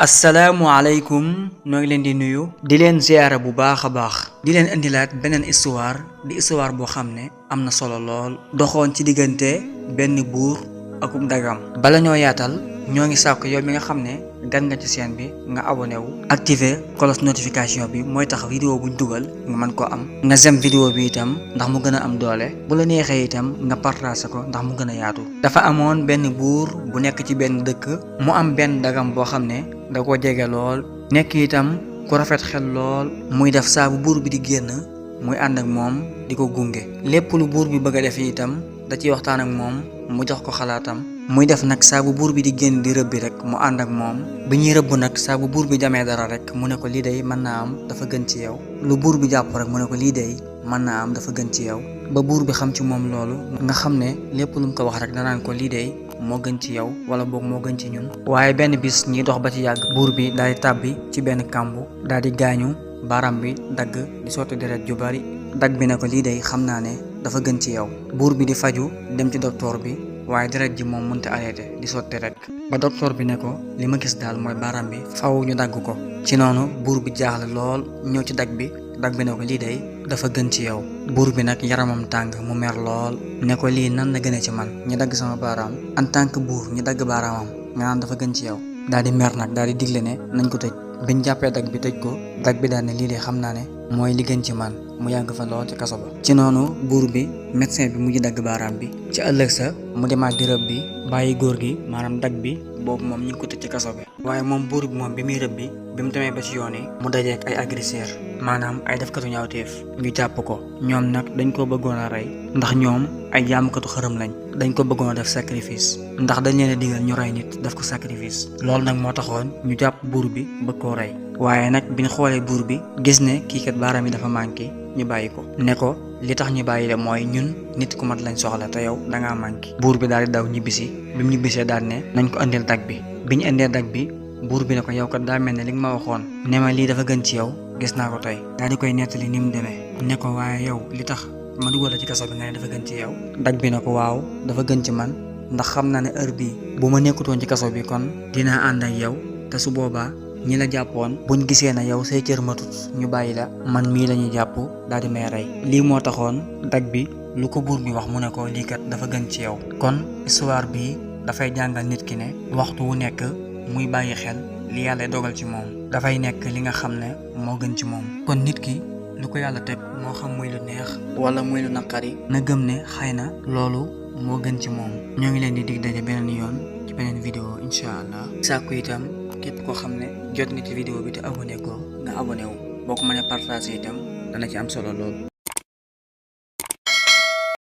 asalaamualeykum noo ngi leen di nuyu di leen ziyaara bu baax a baax di leen indilaat beneen histoire di histoire boo xam ne am na solo lool doxoon ci diggante benn buur akub dagam. Bala ñoo yaatal ñoo ngi sàkk yow mi nga xam ne gan nga ci chaîne bi nga abonné wu activer cloche notification bi mooy tax vidéo buñ dugal nga mën koo am nga sem vidéo bi itam ndax mu gën a am doole bu la neexee itam nga partagé ko ndax mu gën a yaatu. Dafa amoon benn buur bu nekk ci benn dëkk mu am benn dagam boo xam ne da ko jege lool nekk itam ku rafet xel lool muy def saa bu buur bi di génn muy ànd ak moom di ko gunge lépp lu buur bi bëgg a def itam da ciy waxtaan ak moom mu jox ko xalaatam muy def nag saa bu buur bi di génn di rëbbi rek mu ànd ak moom bi ñuy rëbb nag saa bu buur bi jamee dara rek mu ne ko lii day mën naa am dafa gën ci yow lu buur bi jàpp rek mu ne ko lii day mën naa am dafa gën ci yow ba buur bi xam ci moom loolu nga xam ne lépp lu mu ko wax rek danaan ko lii day moo gën ci yow wala boog moo gën ci ñun. Waaye benn bis ñiy dox ba ci yàgg buur bi daal di tàbbi ci benn kàmbu daal di gaañu baram bi dagg di sotti deret ju bari dagg bi ne ko lii day xam naa ne dafa gën ci yow buur bi di faju dem ci docteur bi waaye deret ji moom mënta arrêté di sotti rek ba docteur bi ne ko li ma gis daal mooy baram bi faw ñu dagg ko ci noonu buur bi jaaxle lool ñëw ci dagg bi ne ko lii day dafa gën ci yow buur bi nag yaramam tàng mu mer lool ne ko lii nan la gënee ci man ñu dagg sama baaraam en tant que buur ñu dagg baaraamam nga naan dafa gën ci yow daal di mer nag daal di digle ne nañ ko tëj biñ jàppee dagg bi tëj ko dagg bi daal ne lii de xam naa ne mooy li gën ci man mu yàgg fa lool ci kaso ba. ci noonu buur bi médecin bi mujj dagg baaraam bi ci ëllëg sa mu demaat di rëbb bi bàyyi góor gi maanaam dagg bi boobu moom ñu ngi ko tëj ci kaso bi waaye moom buur bi moom bi muy rëbb bi mu demee ba ci yoon yi mu dajeek ay agresseur maanaam ay defkatu ñaawteef ñu jàpp ko ñoom nag dañ ko bëggoon a rey ndax ñoom ay jaamukatu xërëm lañ dañ ko bëggoon a def sacrifice ndax dañ leen a digal ñu rey nit def ko sacrifice loolu nag moo taxoon ñu jàpp buur bi bëgg koo rey waaye nag biñ xoolee buur bi gis ne kii kat baaraam yi dafa manqué ñu bàyyi ko ne ko li tax ñu bàyyi la mooy ñun nit ku mat lañ soxla te yow dangaa manqué buur bi daal di daw ñibbisi bi mu ñibbisee daal ne nañ ko indil dagg bi bi ñu indee dagg bi buur bi ne ko yow kat daa mel ne li nga ma waxoon ne ma lii dafa gën ci yow gis naa ko tey daal di koy nettali ni mu demee ne ko waaye yow li tax ma dugal la ci kaso bi nga ne dafa gën ci yow dagg bi ne ko waaw dafa gën ci man ndax xam naa ne heure bii bu ma nekkutoon ci kaso bi kon dinaa ànd ak yow te su boobaa ñi la jàppoon buñ gisee na yow say cër matut ñu bàyyi la man mii lañuy jàpp daal di may rey lii moo taxoon dagg bi lu ko buur bi wax mu ne ko lii kat dafa gën ci yow kon histoire bii dafay jàngal nit ki ne waxtu wu nekk muy bàyyi xel li yàlla dogal ci moom dafay nekk li nga xam ne moo gën ci moom kon nit ki lu ko yàlla teg moo xam muy lu neex wala muy lu naqari na gëm ne xëy na loolu moo gën ci moom ñoo ngi leen di dig daje beneen yoon ci beneen vidéo incha allah sàkku itam képp koo xam ne jot nga ci vidéo bi te abonné ko nga abonné wu boo ko mënee partagé itam dana ci am solo lool.